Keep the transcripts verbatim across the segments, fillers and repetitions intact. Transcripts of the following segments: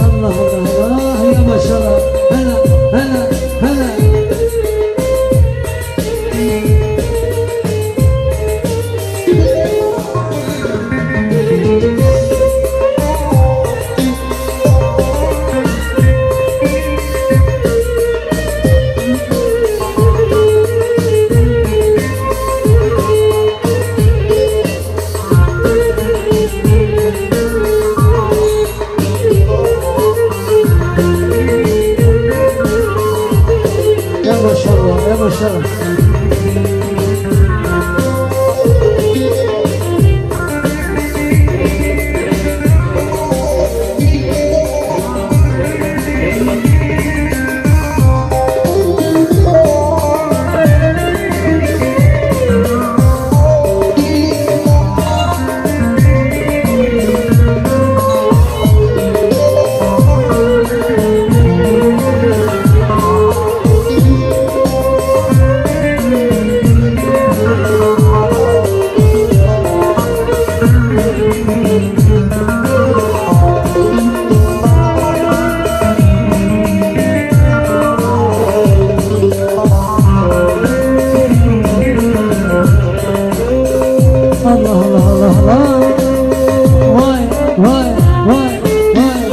الله، الله، الله، يا ما شاء الله. هلا، هلا، هلا. يا ما شاء الله، يا ما شاء الله. الله، الله، الله، الله. واي، واي، واي، واي.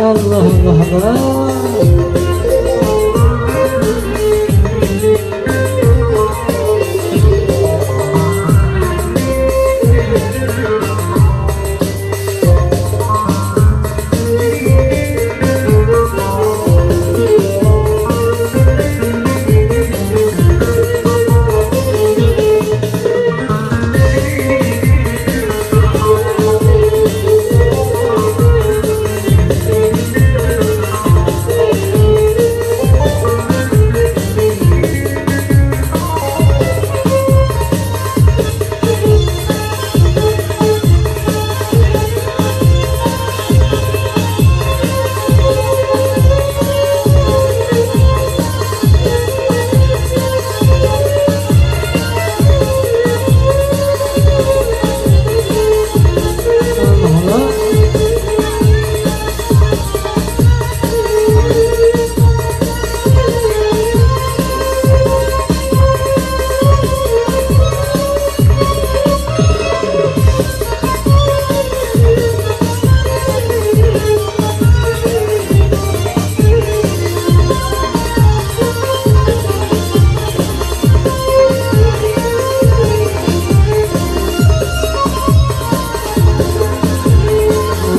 الله، الله، الله.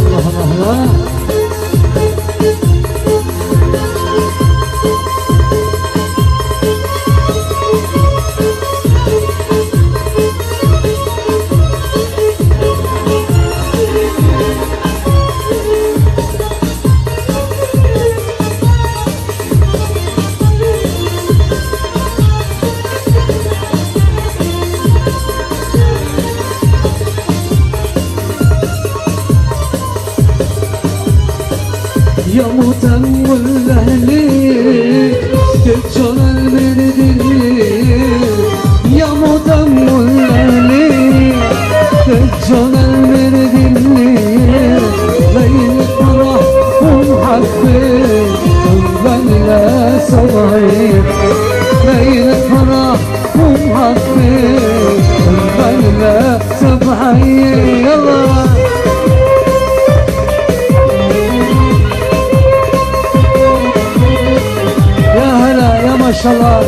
الله، الله، الله. يا مهتم الأهلي، كل شغل من دنيا. يا مهتم الأهلي، كل شغل من دنيا. ليلة فرح ومحبة، ومن لا سوي. Maşallah.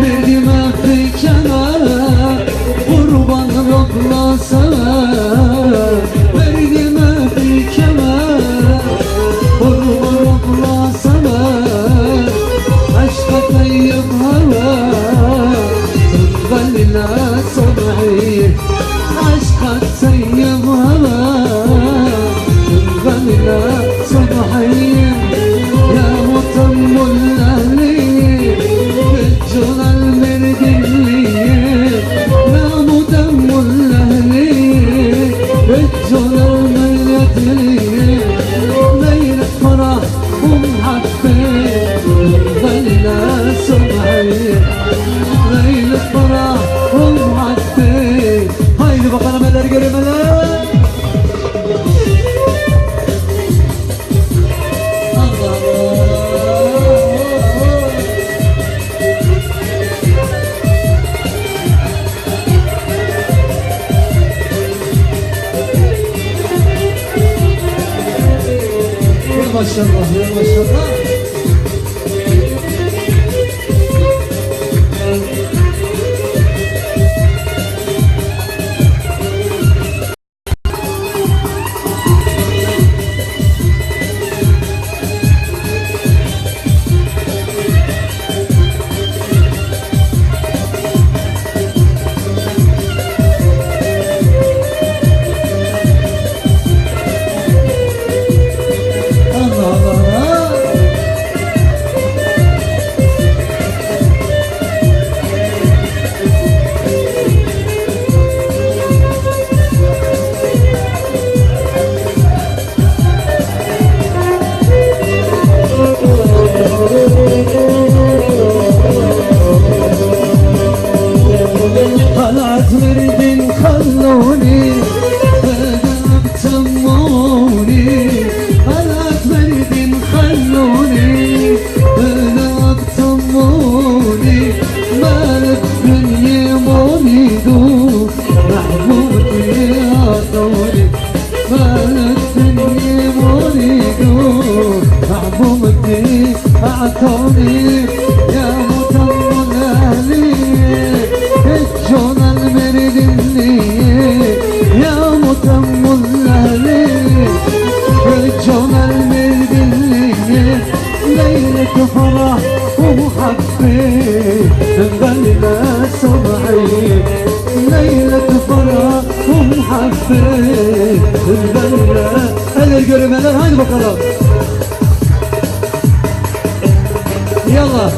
Merdî me fikeme, qurban Rabla seme. Merdî me fikeme, qurban Rabla seme. Eşqa teyyib heve, velîle subhî. Eşqa teyyib heve, velîle subhî. Ya mutemmu lehlî, Cûna l-merdînî, namû demû l-ehlî, cûna l-merdînî, leylet ferah û muhebbet, leyla subhî, leylet ferah û muhebbet. Haydi bakalım, eller görelim, eller. Maşallah, ya maşallah. خلعت مردين خلوني، أنا بتموني. خلعت مردين خلوني، أنا بتموني. مالك دنيا مريدو، محبوبتي يا طولي. مالت دنيا مريدو، محبوبتي أعطوني. يا متم الأهلي، الجون المردني. يا متم الأهلي، الجون المردني. ليلة فرح ومحبة، مبللة سمعي. ليلة فرح ومحبة، مبللة. Eller göremeler, haydi bakalım. Yallah.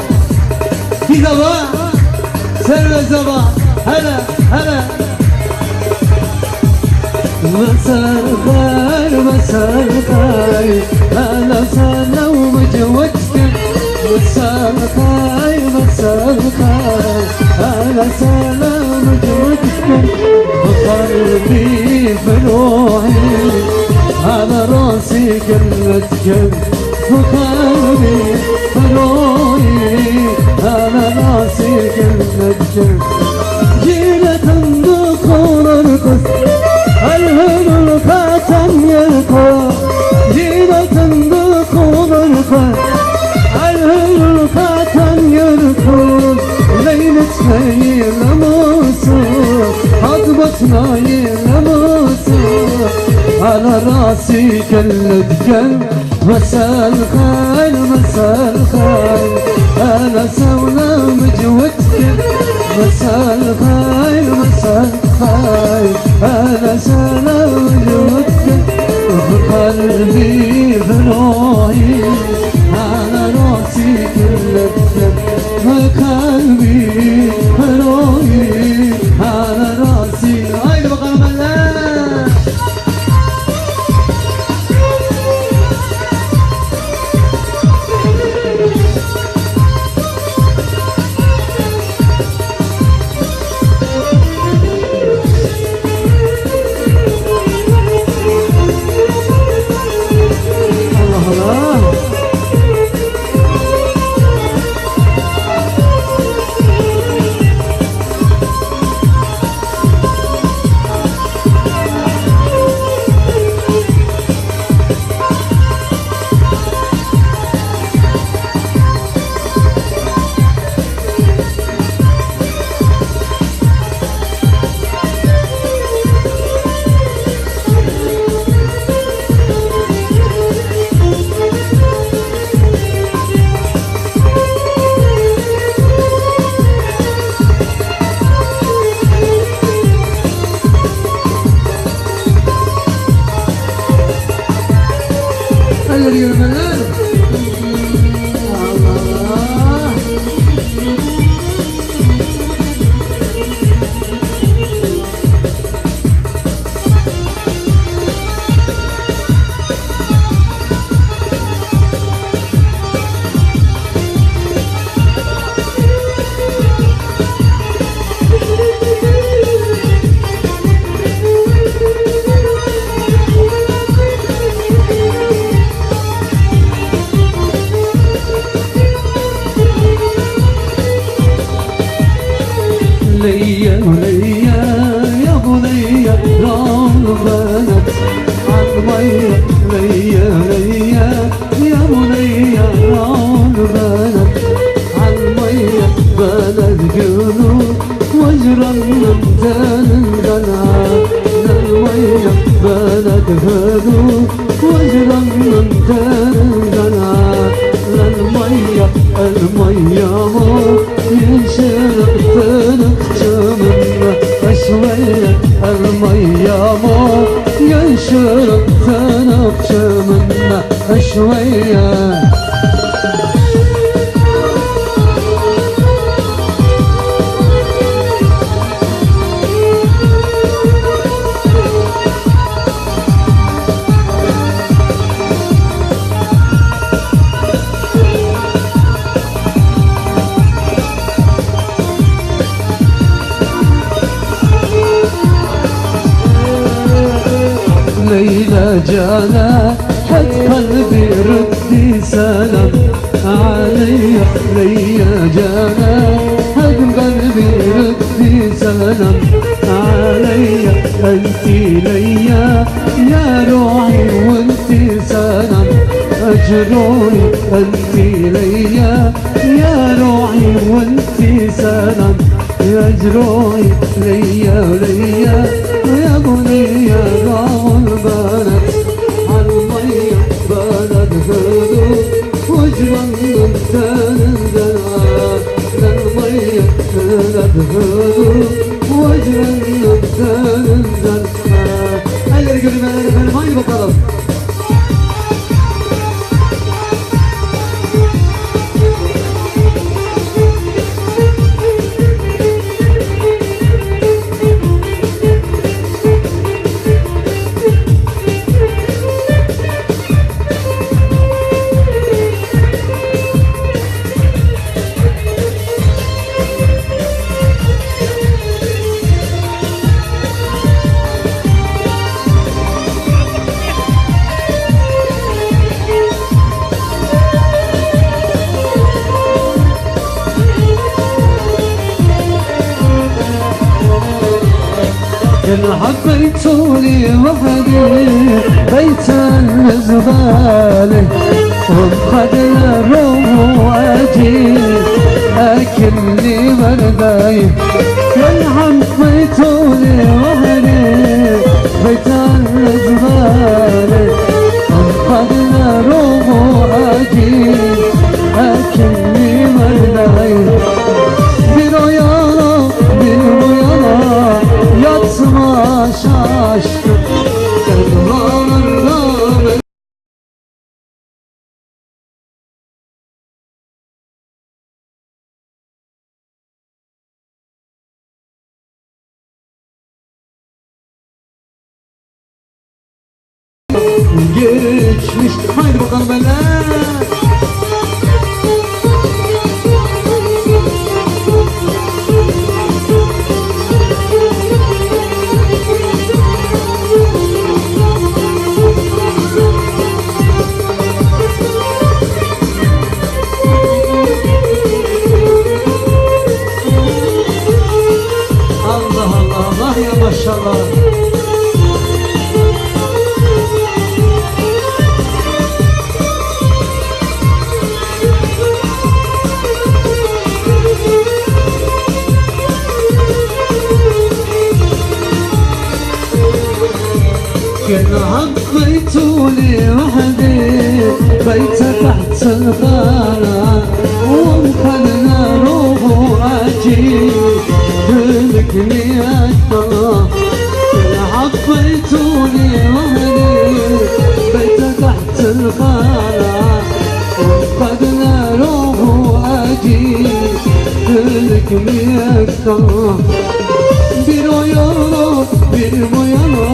Bir daha. Sen ve Zaba. Hele, hele. مساء الخير، مساء الخير، هلا وسهلا ومجوتكم. مساء الخير، مساء الخير، هلا وسهلا ومجوتكم. بقلبي بروحي، على راسي كلمتكم. بقلبي بروحي، على راسي كلمتكم. جيلة الذكور القدس، الهدى الختم يرقى. جيلة الذكور القدس، الهدى الختم يرقى. ليلة ليلة موسى، حضبة ليلة موسى، على راسي كلة كلب. مساء الخير، مساء الخير، أنا سونا مجوتكم. مساء الخير، مساء الخير، أنا سونا مجوتكم. بقلبي بروحي، على راسي كلتكم. بقلبي بروحي، على راسي. Haydi bakalım, eller. Yamo, yeşil tınıkçımın aşveye, elmay yamo, yeşil tınıkçımın aşveye. Leyla cane, het qelbî ridî selam aleyh. Leyla cane, het qelbî ridî selam aleyh. Entî Leyla, ya ruhî, wintî selam ecrûnî. Entî Leyla, ya ruhî, wintî selam ecrûnî. Leyla, Leyla, ya bunî, ya gawul belet. Almanya belet hudû, wecran min tenin dena. Almanya belet hudû, wecran min tenin dena. Eller gülmeleri, haydi bakalım. كل حبيتوني وحدي بيتا الزبالة، وبخدنا روح وأجي أكلني برداي. كل حبيتوني وحدي بيتا الزبالة، وبخدنا روح وأجي أكلني برداي. Bir o yana, bir bu yana, yatsıma şaşkın. Sen bana rağmen Geçmiş. Haydi bakalım eller. Allah Allah, Allah ya, maşallah. كان حبيتوني وحدي، بيت تحت الغارة، ومخلنا روح وأجي، هلك مية. كان حبيتوني وحدي، بيت تحت الغارة، ومخلنا روح وأجي، هلك مية. Bir o yana, bir bu yana.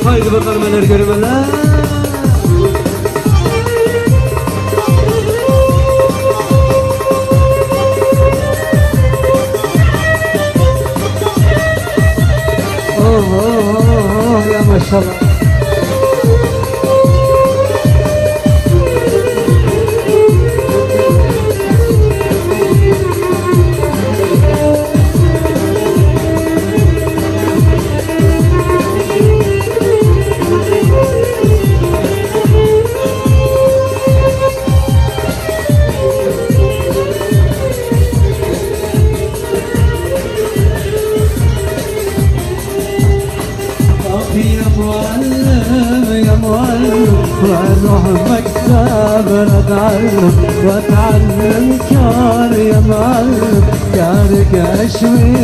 Haydi bakalım eller görümeler. Oh, oh, oh, oh, ya maşallah. وروح مكتب رد علم وتعلم كار يا معلم، كارك أشوي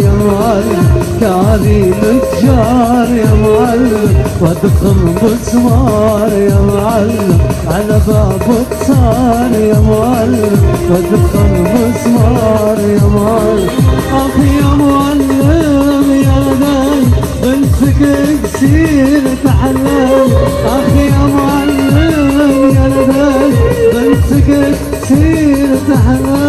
يا معلم، كاري نجار يا معلم، وادخل مسمار يا معلم، على باب الطار يا معلم، وادخل مسمار يا معلم. أخ يا معلم يا غالي، بنتك كثير تحلم. أخ يا معلم يا غالي، بنتك كثير تحلم.